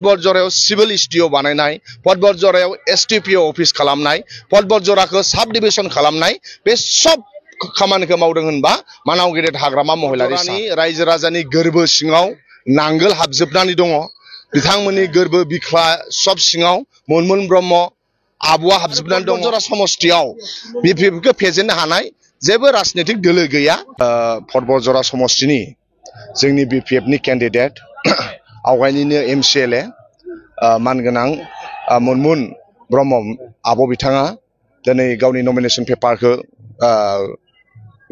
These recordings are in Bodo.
पटबरजरायाव सिविल एसटिअ बानायनाय पटबरजरायाव एसटिपिअ अफिस खालामनाय पटबरजराखौ सब डिविजन खालामनाय बे सब खामानिखौ मावदों होनबा मानाव गेदेर हाग्रामा महिलारि रायजो राजानि गोरबो सिङाव नांगोल हाबजोबनानै दङ बिथांमोननि गोरबो बिखा सब सिङाव मोनमोन ब्रह्म आबुआ हाबजोबनानै दङ पटबरजरा समष्टियाव बिपिएफखौ फेजेननो हानाय जेबो राजनीतिक दोलो गैया पटबरजरा समष्टिनि जोंनि बिपिएफनि कैंडिडेट आवगायनिनो एमसीएलए मानगोनां मोनमुन ब्रह्म आब' बिथाङा दिनै गावनि नमिनेशन पेपारखौ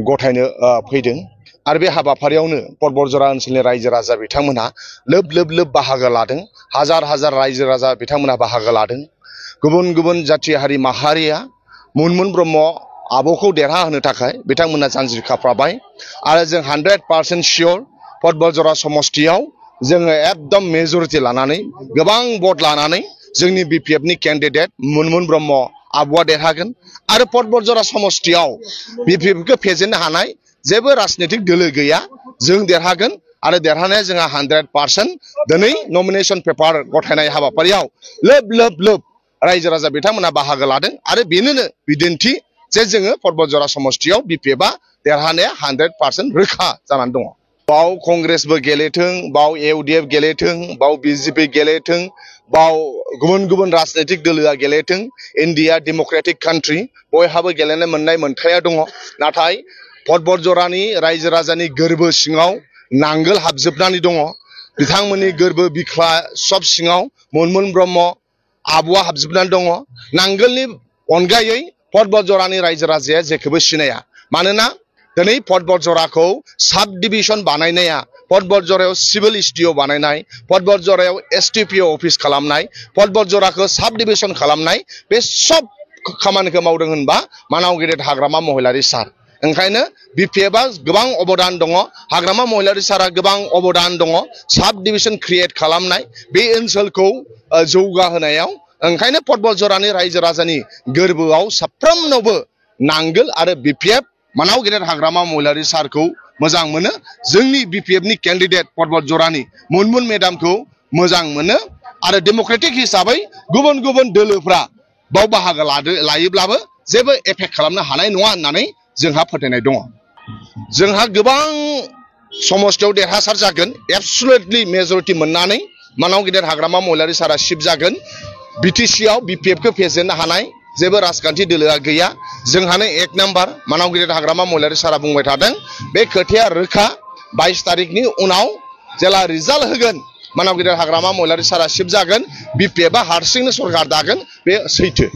गथायनो फैदों आरो बे हाबाफारियावनो पटबरजरा ओनसोलनि रायजो राजा बिथांमोनहा लोब बाहागो लादों हाजार हाजार रायजो राजा बिथांमोनहा बाहागो लादों गुबुन गुबुन जाथि हारि माहारिया मोनमुन ब्रह्म आब'खौ देरहाहोनो थाखाय बिथांमोनहा जानजि खाफ्राबाय आरो जों 100% सियर पटबरजरा समष्टियाव जोङो एकदम मेजरिटी लानानै गोबां भट लानानै जोंनि बिपिएफनि कैंडिडेट मोनमुन ब्रह्म आबुआ देरहागोन आरो पटबरजरा समष्टियाव बिपिएफखौ फेजेननो हानाय जेबो राजनीतिक दोलो गैया जों देरहागोन आरो देरहानाया जोंहा 100% दिनै नमिनेशन पेपार गथायनाय हाबाफारियाव लोब रायजो राजा बिथांमोनहा बाहागो लादों आरो बेनोनो बिदिन्थि जे जोङो पटबरजरा समष्टियाव बिपिएफआ देरहानाया 100% रोखा जानानै दङ बाव कांग्रेसबो गेलेथों बाव इउडिएफ गेलेथों बाव बीजेपी गेलेथों बाव गुबुन गुबुन राजनीतिक दोलोआ गेलेथों इन्डिया डेमोक्रेटिक कान्ट्रि बयहाबो गेलेनो मोननाय मोनथाया दङ नाथाय पटबरजरानि रायजो राजानि गोरबो सिङाव नांगोल हाबजोबनानै दङ बिथांमोननि गोरबो बिखा सब सिङाव मोनमुन ब्रह्म आबुआ हाबजोबनानै दङ नांगोलनि अनगायै पटबरजरानि रायजो राजाया जेखौबो सिनाया मानोना दिनै पटबरजराखौ सब डिविजन बानायनाया पटबरजरायाव सिविल एसटिअ बानायनाय पटबरजरायाव एसटिपिअ अफिस खालामनाय पटबरजराखौ सब डिविजन खालामनाय बे सब खामानिखौ मावदों होनबा मानाव गेदेर हाग्रामा महिलारि सार ओंखायनो बिपिएफआ गोबां अबदान दङ हाग्रामा महिलारि सारा गोबां अबदान दङ सब डिविजन क्रिएट खालामनाय बे ओनसोलखौ जौगाहोनायाव ओंखायनो पटबरजरानि रायजो राजानि गोरबोआव साफ्रोमनोबो नांगोल आरो बिपिएफ मानाव गेदेर हाग्रामा महिलारि सारखौ मोजां मोनो जोंनि बिपिएफनि कैंडिडेट पटबरजरानि मोनमुन मेडामखौ मोजां मोनो आरो डेमोक्रेटिक हिसाबै गुबुन गुबुन दोलोफ्रा बाव बाहागो लायोब्लाबो जेबो एफेक्ट खालामनो हानाय नङा होननानै जोंहा फोथायनाय दङ जोंहा गोबां समष्टियाव देरहासार जागोन एब्सुलेटलि मेजरिटी मोननानै मानाव गेदेर हाग्रामा महिलारि सारा शिफ्ट जागोन बिटिसिआव बिपिएफखौ फेजेननो हानाय जेबो राजखान्थि दोलोआ गैया जोंहानो 1 नम्बर मानाव गेदेर हाग्रामा महिलारि सारा बुंबाय थादों बे खोथाया रोखा 22 तारिखनि उनाव जेला रिजाल्ट होगोन मानाव गेदेर हाग्रामा महिलारि सारा शिफ्ट जागोन बिपिएफआ हारसिंनो सरकार दागोन बे सैथो